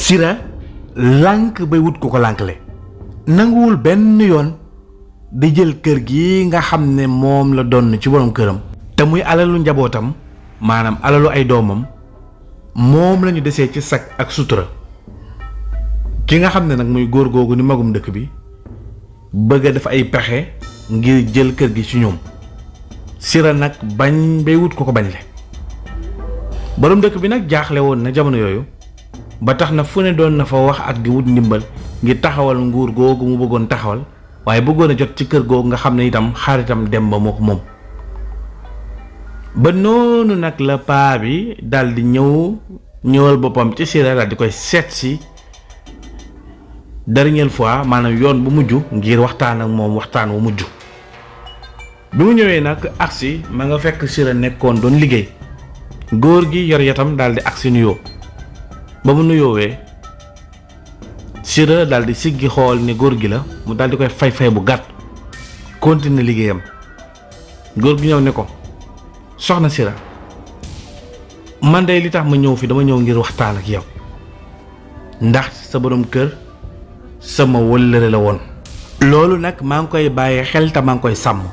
Sira lànk bay wut ko lànkle nanguwul benn yoon di jël kër gi nga xam ne moom la doon ci borom këram te muy alalu njabootam maanaam alalu ay doomam moom lañu desee ci sag ak sutura ki nga xam ne nag muy góor googu ni magum dëkk bi bëgg a def ay pexe ngir jël kër gi ci ñoom Sira nag bañ bay wut ko bañ le borom dëkk bi nag jaaxle woon na jamono yooyu ba tax na fu ne doon na fa wax ak di wut ndimbal ngir taxawal nguur googu mu bëggoon taxawal waaye bëggoon a jot ci kër googu nga xam ne itam xaritam dem ba moo ko moom ba noonu nag la paa bi dal di ñëwal boppam ci Sira dal di koy seet si dernière fois maanaam yoon bu mujj ngir waxtaan ak moom waxtaan wu mujj bi mu ñëwee nag agsi ma nga fekk Sira nekkoon doon liggéey góor gi yor yatam daal di agsi nuyoo ba mu nuyoowee Sira daal di siggi xool ne góor gi la mu daal di koy fay bu gàtt continuer liggéeyam góor gi ñëw ne ko soxna Sira man de li tax ma ñëw fi dama ñëw ngir waxtaan ak yow ndax sa borom kër sama wëllëre la woon loolu nag maa ngi koy bàyyi xel te maa ngi koy sàmm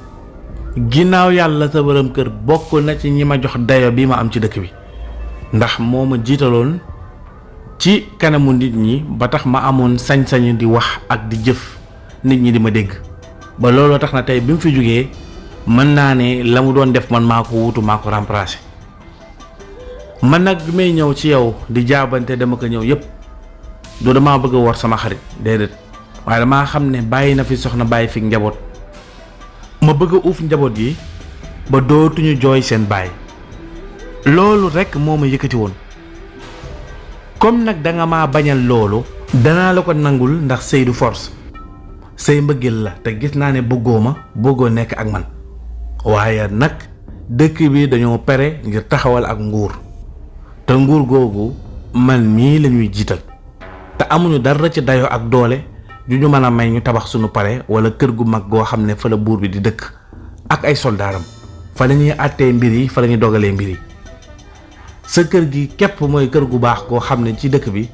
ginnaaw yàlla sa borom kër bokk na ci ñi ma jox dayo bi ma am ci dëkk bi ndax moo ma jiitaloon ci kanamu nit ñi ba tax ma amoon sañ-sañu di wax ak di jëf nit ñi di ma dégg ba looloo tax na tey bi mu fi jógee mën naa ne la mu doon def man maa ko wutu maa ko remplacé man nag bi may ñëw ci yow di jaabante dama ko ñëw yépp du damaa bëgg a war sama xarit déedéet waaye damaa xam ne bàyyi na fi soxna bàyyi fi njaboot ma bëgg a uuf njaboot yi ba dootuñu jooy seen baay loolu rekk moo ma yëkkati woon comme nag danga maa bañal loolu danaa la ko nangul ndax sëy du force sëy mbëggeel la te gis naa ne bëggoo nekk ak man waaye nag dëkk bi dañoo pere ngir taxawal ak nguur te nguur googu man mii lañuy jiital te amuñu dara ci dayoo ak doole ju ñu mën a may ñu tabax suñu pare wala kër gu mag goo xam ne fa la buur bi di dëkk ak ay soldaaram fa la ñuy àttee mbir yi fa la ñuy dogalee mbir yi sa kër gi képp mooy kër gu baax goo xam ne ci dëkk bi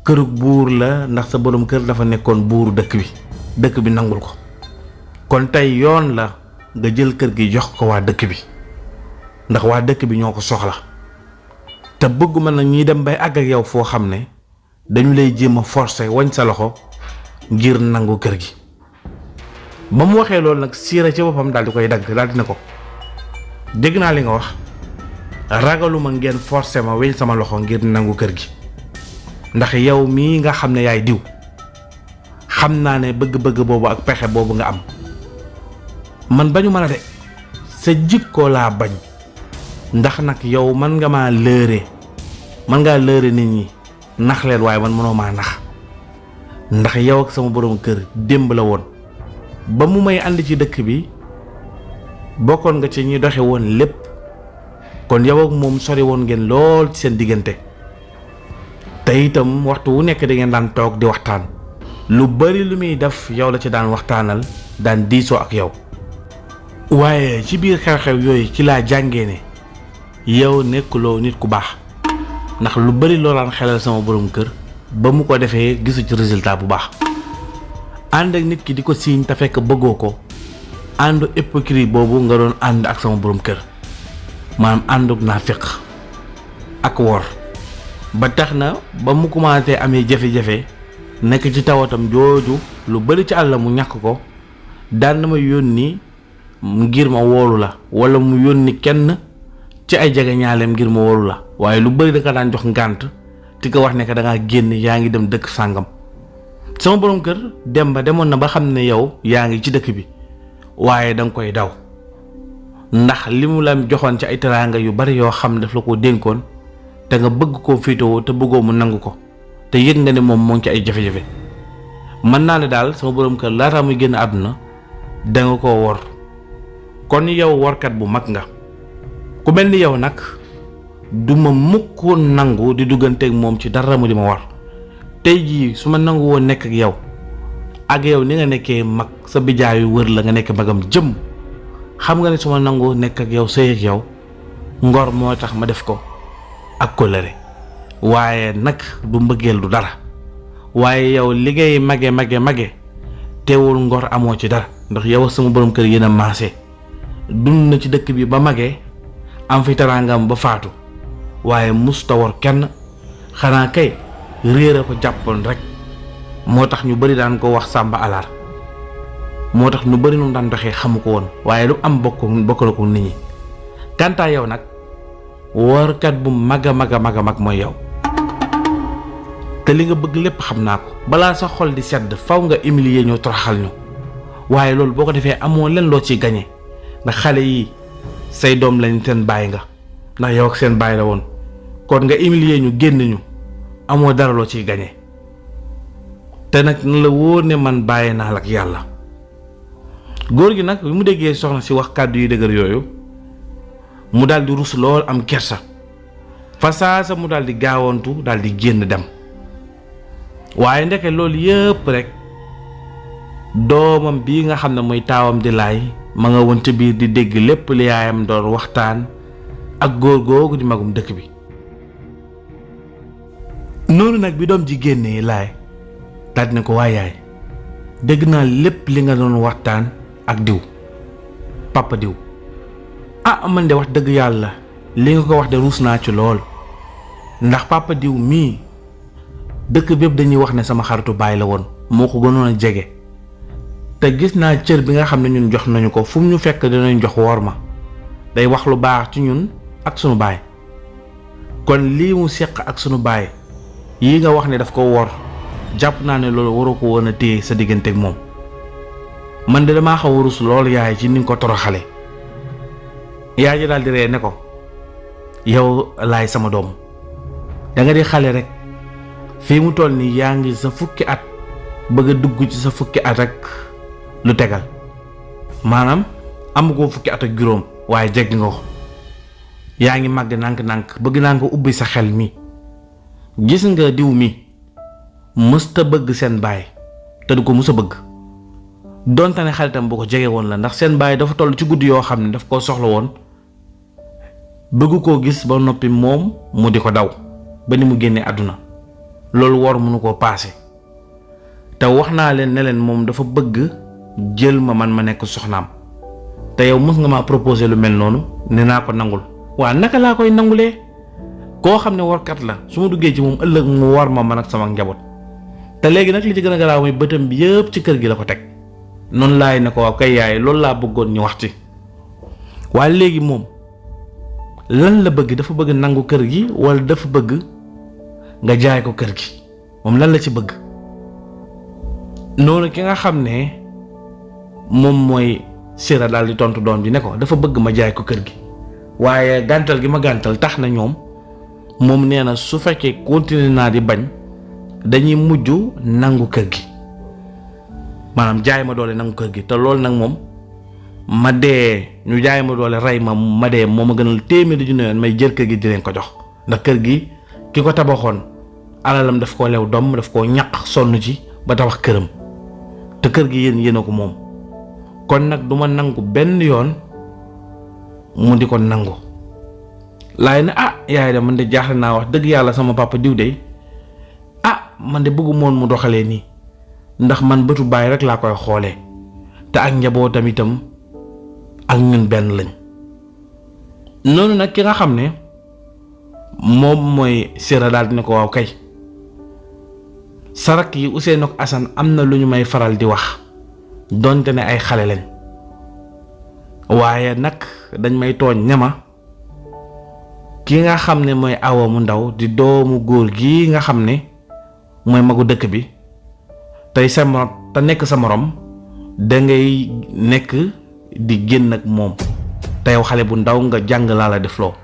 kërug buur la ndax sa borom kër dafa nekkoon buuru dëkk bi nangul ko kon tey yoon la nga jël kër gi jox ko waa dëkk bi ndax waa dëkk bi ñoo ko soxla te bëgguma nag ñuy dem bay àgg ak yow foo xam ne dañu lay jéem a forcer wañ sa loxo ngir nangu kër gi ba mu waxee loolu nag Sira ci boppam daal di koy dagg daal di ne ko dégg naa li nga wax ragaluma ngeen forcer ma weñ sama loxo ngir nangu kër gi ndax yow mii nga xam ne yaay diw xam naa ne bëgg-bëgg boobu ak pexe boobu nga am man bañu ma la de sa jikko laa bañ ndax nag yow man ngaa lëre nit ñi nax leen waaye man mënoo maa nax ndax yow ak sama borom kër démb la woon ba mu may ànd ci dëkk bi bokkoon nga ci ñi doxe woon lépp kon yow ak moom sori woon ngeen lool ci seen diggante te itam waxtu wu nekk da ngeen daan toog di waxtaan lu bari lu muy def yow la ci daan waxtaanal daan diisoo ak yow waaye ci biir xew-xew yooyu ci laa jàngee ne yow nekkuloo nit ku baax ndax lu bari loo daan xelal sama borom kër ba mu ko defee gisu ci résultat bu baax ànd ak nit ki di ko siiñ te fekk bëggoo ko àndu hypocrite boobu nga doon ànd ak sama borom kër maanaam ànduk naafiq ak wor ba tax na ba mu commencé amee jafe-jafe nekk ci tawatam jooju lu bari ci àll mu ñàkk ko daan na ma yónni ngir ma woolu la wala mu yónni kenn ci ay jege ñaaleem ngir ma woolu la waaye lu bari da ka daan jox ngànt ti ko wax ne que da ngaa génn yaa ngi dem dëkk sàngam sama borom kër dem ba demoon na ba xam ne yow yaa ngi ci dëkk bi waaye da nga koy daw ndax li mu la joxoon ci ay teraanga yu bari yoo xam daf la ko dénkoon te nga bëgg koo féetewoo te bëggoo mu nangu ko te yëg nga ne moom moo ngi ci ay jafe-jafe mën naa ne daal sama borom kër laataa muy génn àdduna da nga koo wor kon yow workat bu mag nga ku mel ni yow nag duma mukk nangu di dugganteeg moom ci dara mu di ma war tey jii su ma nangu woon nekk ak yow ni nga nekkee mag sa bijaayu wër la nga nekk magam jëm xam nga ne su ma nangu nekk ak yow sëy ak yow ngor moo tax ma def ko ak kóllëre waaye nag du mbëggeel du dara waaye yow li ngay mage teewul ngor amoo ci dara ndax yow sama borom kër yéen a maase dund na ci dëkk bi ba magee am fi teraangam ba faatu waaye musta war kenn xanaa kay réer a ko jàppoon rek moo tax ñu bari daan ko wax sàmba alaar moo tax ñu bari nu daan doxee xamu ko woon waaye lu am bokk la ko nit ñi kantaa yow nag warkat bu mag a mag mooy yow te li nga bëgg lépp xam naa ko balaa sa xol di sedd faw nga humilier ñu toroxal ñu waaye loolu boo ko defee amoo leen loo ciy gañe ndax xale yi say doom lañ seen bàyyi nga ndax yow ak seen bàyyi la woon kon nga humilier ñu génn ñu amoo dara loo ciy gañe te nag na la wóor ne man bàyyi naa la ak yàlla. góor gi nag bi mu déggee soxna si wax kàddu yu dëgër yooyu mu daal di rus lool am kersa fa saasa mu daal di gaawantu daal di génn dem waaye ndeke loolu yëpp rek doomam bii nga xam ne mooy taawam di laay ma nga woon ci biir di dégg lépp li yaayam doon waxtaan ak góor googu di magum dëkk bi. noonu nag bi doom ji génnee laay daal ne ko waa yaay dégg naa lépp li nga doon waxtaan ak diw papa diw man de wax dëgg yàlla li nga ko wax de ruus naa ci lool ndax papa diw mii dëkk bépp dañuy wax ne sama xaritu baay la woon moo ko gënoon a jege te gis naa cër bi nga xam ne ñun jox nañu ko fu mu ñu fekk dinañ jox woor ma day wax lu baax ci ñun ak sunu baay kon lii mu seq ak sunu baay yi nga wax ne daf ko wor jàpp naa ne loolu waroo ko woon a téye sa diggante ak moom man de damaa xaw a rus lool yaay ci ni nga ko toroxale yaay ji daal di ree ne ko yow laay sama doom da nga di xale rek fii mu toll nii yaa ngi sa fukki at bëgg a dugg ci sa fukki at ak lu tegal maanaam amu ko fukki at ak juróom waaye jegg nga ko yaa ngi màgg nànk-nànk bëgg naa nga ubbi sa xel mi gis nga diw mi mësta bëgg seen baay te du ko mës a bëgg donte ne xaritam bu ko jege woon la ndax seen baay dafa toll ci guddi yoo xam ne daf koo soxla woon bëgg koo gis ba noppi moom mu di ko daw ba ni mu génnee àdduna loolu war mënu koo paase te wax naa leen ne leen moom dafa bëgg jël ma man ma nekk soxnaam te yow mës nga maa proposé lu mel noonu ne naa ko nangul waa naka laa koy nangulee koo xam ne warkat la su ma duggee ci moom ëllëg mu war ma man ak sama njaboot te léegi nag li ci gën a garaaw mooy bëtam bi yëpp ci kër gi la ko teg noonu laay ne ko waaw kay yaay loolu laa bëggoon ñu wax ci waaye léegi moom lan la bëgg dafa bëgg nangu kër gi wala dafa bëgg nga jaay ko kër gi moom lan la ci bëgg noonu ki nga xam ne moom mooy Sira daal di tontu doom ji ne ko dafa bëgg ma jaay ko kër gi waaye gàntal gi ma gàntal tax na ñoom moom nee na su fekkee continuer naa di bañ dañuy mujj nangu kër gi maanaam jaay ma doole nangu kër gi te loolu nag moom ma dee ñu jaay ma doole rey ma dee moo ma gënal téeméeri junni yoon may jël kër gi di leen ko jox ndax kër gi ki ko tabaxoon alalam daf koo lew doom daf koo ñaq sonn ci ba tabax këram te kër gi yéen a ko moom kon nag duma nangu benn yoon mu di ko nangu laay ne yaay de man de jaaxle naa wax dëgg yàlla sama papa diw de man de bëggu moon mu doxalee nii ndax man bëtu baay rek laa koy xoolee te ak njabootam itam ak ñun benn lañ noonu nag ki nga xam ne moom mooy Sira daal dina ko waaw kay sarak yi Ousseynou ak Assane am na lu ñu may faral di wax donte ne ay xale lañ waaye nag dañ may tooñ ne ma ki nga xam ne mooy Awa mu ndaw di doomu góor gi nga xam ne mooy magu dëkk bi tey sa morom te nekk sa morom da ngay nekk di génn ak moom te yow xale bu ndaw nga jàng laa la def loo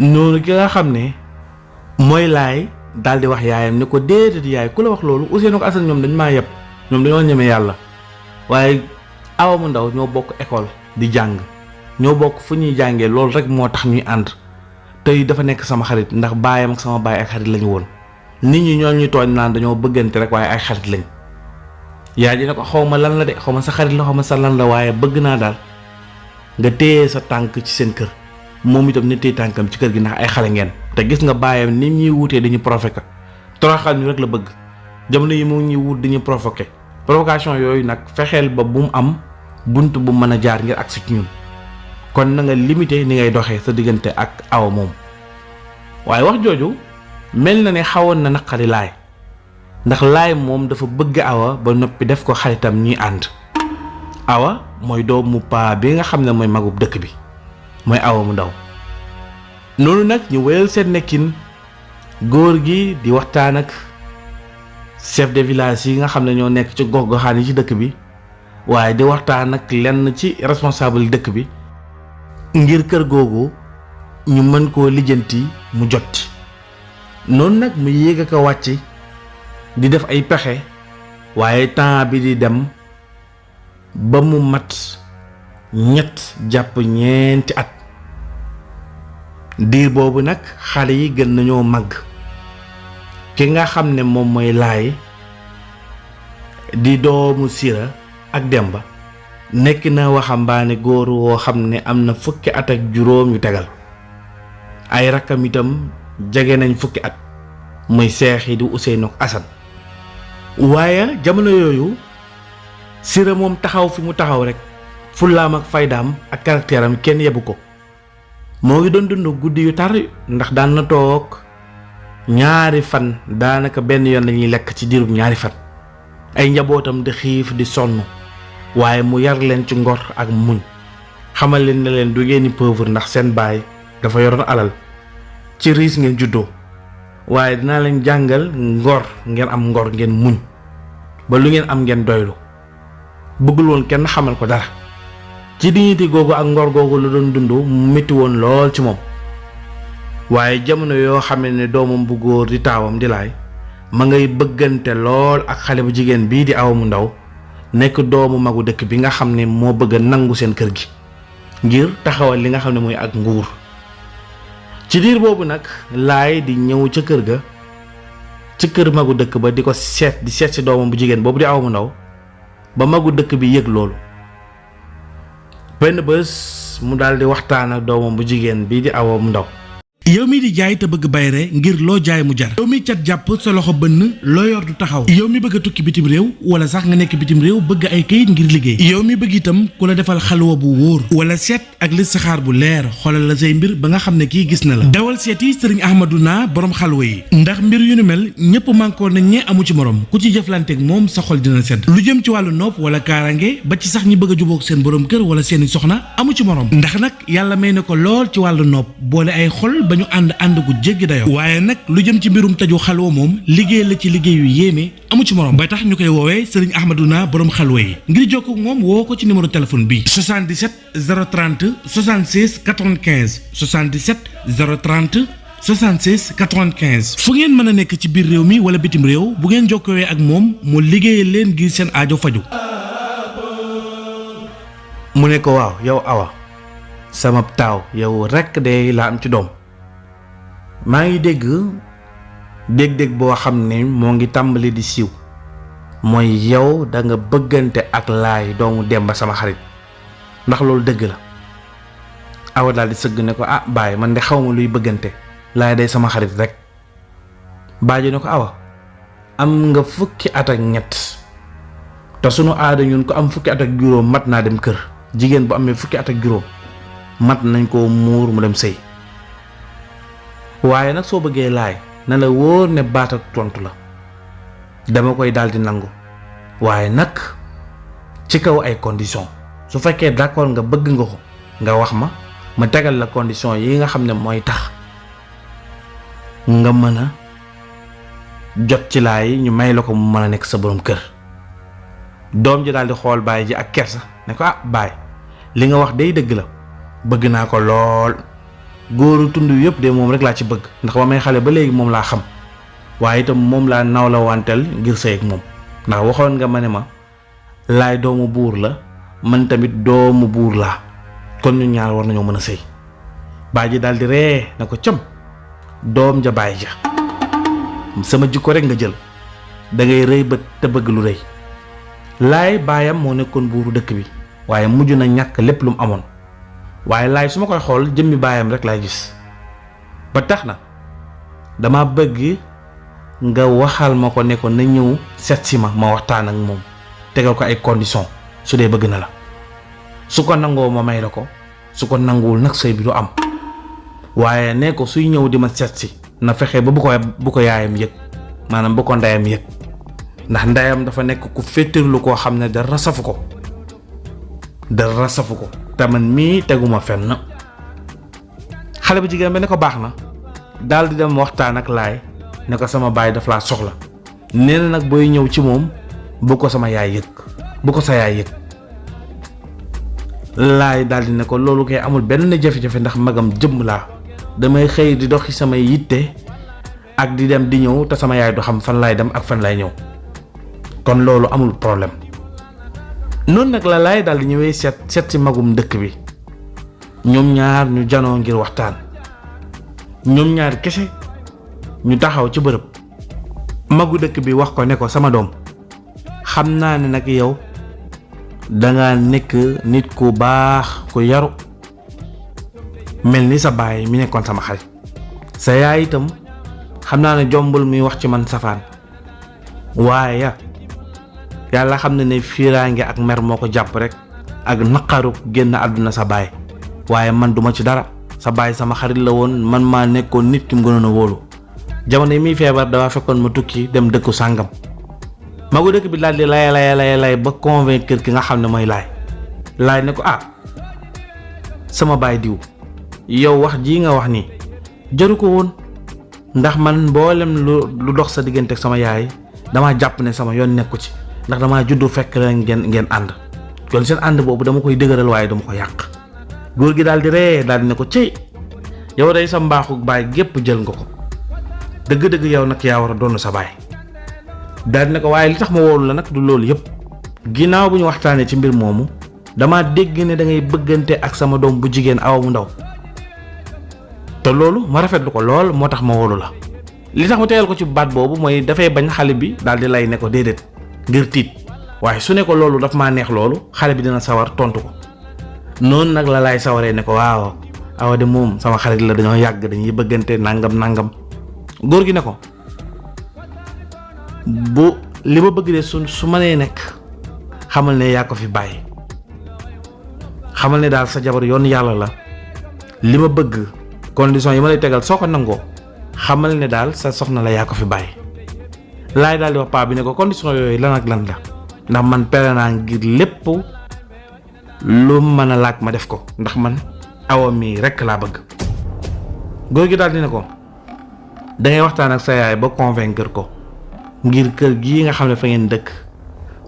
noonu ki nga xam ne mooy laay daal di wax yaayam ne ko déedéet yaay ku la wax loolu Ousseynou ak Assane ñoom dañ maa yeb ñoom dañoo ñeme yàlla waaye Awa mu ndaw ñoo bokk école di jàng ñoo bokk fu ñuy jàngee loolu rek moo tax ñuy ànd tey dafa nekk sama xarit ndax baayam ak sama baay ay xarit lañu woon nit ñi ñoo ñuy tooñ naan dañoo bëggante rek waaye ay xarit lañ yaay ji ne ko xaw ma lan la de xaw ma sa xarit la xaw ma sa lan la waaye bëgg naa daal nga téye sa tànk ci seen kër moom itam ne téye tànkam ci kër gi ndax ay xale ngeen te gis nga baayam ni ñuy wutee dañu provoqué toroxal ñu rek la bëgg jamono yi mu ñuy wut dañu provoqué provocation yooyu nag fexeel ba bu mu am bunt bu mën a jaar ngir agsi ci ñun kon na nga limité ni ngay doxee sa diggante ak awa moom waaye wax jooju mel na ne xawoon na naqari laay ndax laay moom dafa bëgg awa ba noppi def ko xaritam ñuy ànd awa mooy doomu paa bi nga xam ne mooy magub dëkk bi mooy awa mu ndaw noonu nag ñu wéyal seen nekkin góor gi di waxtaan ak chef de village yi nga xam ne ñoo nekk ci gox-goxaan yi ci dëkk bi waaye di waxtaan ak lenn ci responsable dëkk bi ngir kër googu ñu mën koo lijjanti mu jot noonu nag mu yéeg ak a wàcc di def ay pexe waaye temps bi di dem ba mu mat 3 jàpp 4 at diir boobu nag xale yi gën nañoo màgg ki nga xam ne moom mooy laay di doomu Sira ak Demba nekk na waxambaane góor woo xam ne am na 10 at ak juróom yu tegal ay rakkam itam jege nañ 10 at muy seex yi di Ousseynou ak Assane waaye jamono yooyu Sira moom taxaw fi mu taxaw rek fullaam ak faydaam ak caractère am kenn yebu ko moo ngi doon dund guddi yu tar ndax daan na toog 2 fan daanaka benn yoon lañuy lekk ci diirub 2 fan ay njabootam di xiif di sonn waaye mu yar leen ci ngor ak muñ xamal leen ne leen du ngeen ni pauvre ndax seen baay dafa yoroon alal ci riis ngeen juddoo waaye dinaa leen jàngal ngor ngeen am ngor ngeen muñ ba lu ngeen am ngeen doylu bëggul woon kenn xamal ko dara ci dignité googu ak ngor googu la doon dund mu metti woon lool ci moom waaye jamono yoo xam ne doomam bu góor di taawam di laay ma ngay bëggante lool ak xale bu jigéen bii di awa mu ndaw nekk doomu magu dëkk bi nga xam ne moo bëgg a nangu seen kër gi ngir taxawal li nga xam ne mooy ak nguur ci diir boobu nag laay di ñëw ca kër ga ci kër magu dëkk ba di ko seet si doomam bu jigéen boobu di awa mu ndaw ba magu dëkk bi yëg loolu benn bés mu daal di waxtaan ak doomam bu jigéen bii di awa mu ndaw yow mi di jaay te bëgg bayre ngir loo jaay mu jar yow mi cat jàpp sa loxo bënn loo yor du taxaw yow mi bëgg a tukki bitim réew wala sax nga nekk bitim réew bëgg ay kayit ngir liggéey yow mi bëgg itam ku la defal xalwa bu wóor wala seet ak listixaar bu leer xoolal la say mbir ba nga xam ne kii gis na la dawal seeti sëriñ Ahmaduna borom xalwa yi ndax mbir yu ni mel ñëpp mànkoo nañ ñe amu ci morom ku ci jëflanteeg moom sa xol dina sedd lu jëm ci wàllu nopp wala kaarange ba ci sax ñi bëgg a jubóog seen borom kër wala seeni soxna amu ci morom ndax nag yàlla may na ko lool ci wàllu nopp boole ay xol ba ñu ànd gu jéggi dayo waaye nag lu jëm ci mbirum taju xalwa moom liggéey la ci liggéey yu yéeme amu ci morom ba tax ñu koy woowee sëriñ Ahmaduna borom xalwa yi ngir jokkoo ak moom woo ko ci numéro téléphone bi 77 030 76 95 77 030 76 95 fu ngeen mën a nekk ci biir réew mi wala bitim réew bu ngeen jokkoowee ak moom mu liggéeyal leen ngir seen aajo faju mu ne ko waaw yow awa sama taaw yow rekk de laa am ci doom maa ngi dégg boo xam ne moo ngi tàmbali di siiw mooy yow da nga bëggante ak laay doomu Demba sama xarit ndax loolu dëgg la awa daal di sëgg ne ko ah baay man de xaw ma luy bëggante laay day sama xarit rek baaji ne ko awa am nga 10 at ak 3 te sunu aada ñun ko am 10 at ak juróom mat naa dem kër jigéen bu amee 10 at ak juróom mat nañ koo muur mu dem sëy waaye nag soo bëggee laay na la wóor ne baat ak tontu la dama koy daldi nangu waaye nag ci kaw ay conditions su fekkee d'accord nga bëgg nga ko nga wax ma tegal la conditions yi nga xam ne mooy tax nga mën a jot ci laay ñu may la ko mu mën a nekk sa borom kër doom ji daldi xool baay ji ak kersa ne ko ah baay li nga wax day dëgg la bëgg naa ko lool góoru tund yëpp de moom rek laa ci bëgg ndax ba may xale ba léegi moom laa xam waaye itam moom laa naw la wanteel ngir sëy ak moom ndax waxoon nga ma ne ma laay doomu buur la man tamit doomu buur laa kon ñu ñaar war nañoo mën a sëy baay ji daldi ree na ko cam doom ja baay ja sama jikko rek nga jël da ngay rëy bët te bëgg lu rëy laay baayam moo nekkoon buuru dëkk bi waaye mujj na ñàkk lépp lu mu amoon waaye laay su ma koy xool jëmmi baayam rek laay gis ba tax na dama bëgg nga waxal ma ko ne ko na ñëw seet si ma waxtaan ak moom tegal ko ay conditions su dee bëgg na la su ko nangoo ma may la ko su ko nanguwul nag sëy bi du am waaye ne ko suy ñëw di ma seet si na fexe ba bu ko yaayam yëg maanaam bu ko ndeyam yëg ndax ndeyam dafa nekk ku féttirlu koo xam ne dara safu ko te man mii teguma fenn. xale bu jigéen bi ne ko baax na daal di dem waxtaan ak laay ne ko sama baay daf laa soxla nee na nag booy ñëw ci moom bu ko sa yaay yëg laay daal di ne ko loolu kay amul benn jafe-jafe ndax magam jëmm laa damay xëy di doxi samay yitte ak di dem di ñëw te sama yaay du xam fan laay dem ak fan laay ñëw kon loolu amul problème. noonu nag la laay daal di ñëwee seet ci magum dëkk bi ñoom ñaar ñu janoo ngir waxtaan ñoom ñaar kese ñu taxaw ci bërëb magu dëkk bi wax ko ne ko sama doom xam naa ne nag yow danga nekk nit ku baax ku yaru mel ni sa baay mi nekkoon sama xarit sa yaay itam xam naa ne jombul muy wax ci man safaan waaye yàlla xam na ne fiiraange ak mer moo ko jàpp rek ak naqaru génn àdduna sa baay waaye man duma ci dara sa baay sama xarit la woon man maa nekkoon nit ki mu gënoon a wóolu jamono yi muy feebar dafa fekkoon ma tukki dem dëkku sàngam magu dëkk bi daal di lay ba convaincre ki nga xam ne mooy laay ne ko sama baay diw yow wax ji nga wax ni jaru ko woon ndax man mboolem lu dox sa diggante ak sama yaay dama jàpp ne sama yoon nekku ci ndax dama juddu fekk la ngeen ànd kon seen ànd boobu dama koy dëgëral waaye dama ko yàq. góor gi daal di ree daal di ne ko cëy yow day sa mbaaxu baay gépp jël nga ko dëgg-dëgg yow nag yaa war a doon sa baay daal di ne ko waaye li tax ma wóolu la nag du loolu yëpp ginnaaw bu ñu waxtaanee ci mbir moomu dama dégg ne da ngay bëggante ak sama doom bu jigéen Awa mu ndaw te loolu ma rafetlu ko lool moo tax ma wóolu la li tax ma tegal ko ci baat boobu mooy dafay bañ xale bi daal di lay ne ko déedéet ngir tiit waaye su ne ko loolu daf maa neex loolu xale bi dina sawar tontu ko noonu nag la laay sawaree ne ko waaw Awa de moom sama xarit la dañoo yàgg dañuy bëggante nangam góor gi ne ko bu li ma bëgg de su mënee nekk xamal ne yaa ko fi bàyyi xamal ne daal sa jabar yoon yàlla la li ma bëgg condition yi ma lay tegal soo ko nangoo xamal ne daal sa soxna la yaa ko fi bàyyi laay daal di wax paa bi ne ko condition yooyu lan ak lan la ndax man pere naa ngir lépp lu mën a laaj ma def ko ndax man Awa mii rekk laa bëgg. góor gi daal di ne ko dangay waxtaan ak sa yaay ba convaincre ko ngir kër gii nga xam ne fa ngeen dëkk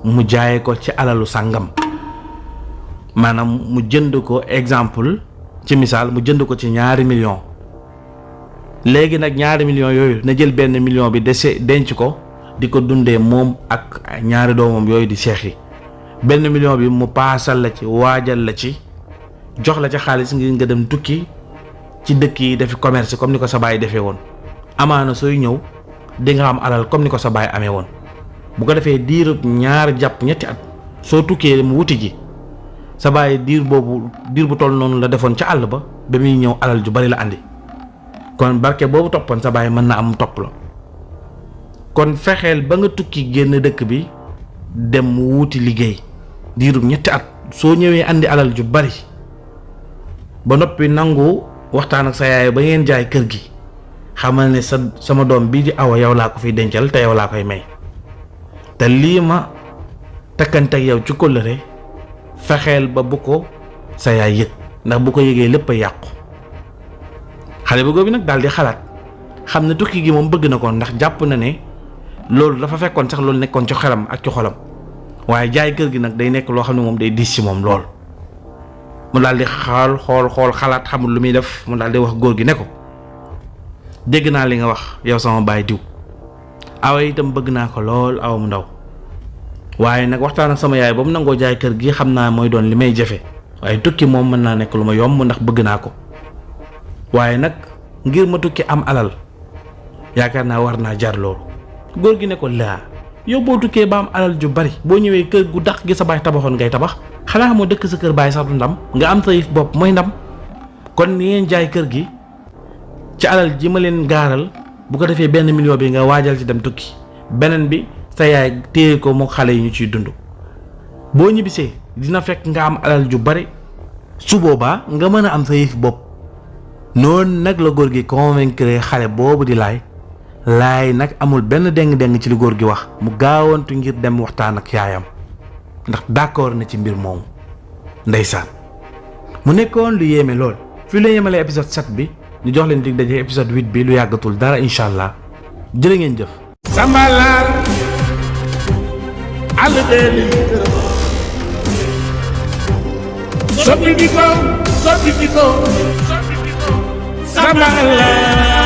mu jaaye ko ci alalu sàngam maanaam mu jënd ko exemple ci misaal mu jënd ko ci 2 millions léegi nag 2 millions yooyu na jël 1 million bi denc ko di ko dundee moom ak 2 doomam yooyu di seex yi 1 million bi mu paasal la ci waajal la ci jox la ci xaalis ngir nga dem tukki ci dëkk yi defi commerce comme ni ko sa baay defee woon amaana sooy ñëw di nga am alal comme ni ko sa baay amee woon bu ko defee diirub 2 jàpp 3 at soo tukkee mu wuti ji sa baay diir bu toll noonu la defoon ca àll ba muy ñëw alal ju bari la andi kon barke boobu toppoon sa baay mën na am topp la kon fexeel ba nga tukki génn dëkk bi dem mu wuti liggéey diirub 3 at soo ñëwee andi alal ju bari ba noppi nangu waxtaan ak sa yaay ba ngeen jaay kër gi xamal ne sama doom bii di Awa yow laa ko fiy dencal te yow laa koy may te lii ma takkante ak yow ci kóllëre fexeel ba bu ko sa yaay yëg ndax bu ko yëgee lépp a yàqu. xale bu góor bi nag daal di xalaat xam ne tukki gi moom bëgg na ko ndax jàpp na ne loolu dafa fekkoon sax loolu nekkoon ci xelam ak ci xolam waaye jaay kër gi nag day nekk loo xam ne moom day diis ci moom lool. mu daal di xool xalaat xamul lu muy def mu daal di wax góor gi ne ko dégg naa li nga wax yow sama baay diw Awa itam bëgg naa ko lool Awa mu ndaw waaye nag waxtaan ak sama yaay ba mu nangoo jaay kër gi xam naa mooy doon li may jafe waaye tukki moom mën naa nekk lu ma yomb ndax bëgg naa ko waaye nag ngir ma tukki am alal yaakaar naa war naa jar loolu. góor gi ne ko laa yow boo tukkee ba am alal ju bari boo ñëwee kër gu dàq gi sa baay tabaxoon ngay tabax xanaa moo dëkk sa kër baay sax du ndam nga am sa yëf bopp mooy ndam kon ni ngeen jaay kër gi ci alal ji ma leen gaaral bu ko defee 1 million bi nga waajal ci dem tukki beneen bi sa yaay téye ko moo xale yi ñu ciy dund boo ñibbisee dina fekk nga am alal ju bari su boobaa nga mën a am sa yëf bopp noonu nag la góor gi convaincre xale boobu di laay nag amul benn deng-deng ci li góor gi wax mu gaawantu ngir dem waxtaan ak yaayam ndax d'accord na ci mbir moomu ndeysaan mu nekkoon lu yéeme lool fii la yemale épisode 7 bi ñu jox leen dig daje épisode 8 bi lu yàggatul dara incha allah jërë ngeen jëf. Sambalar àll bee li sotti di ko Sambalar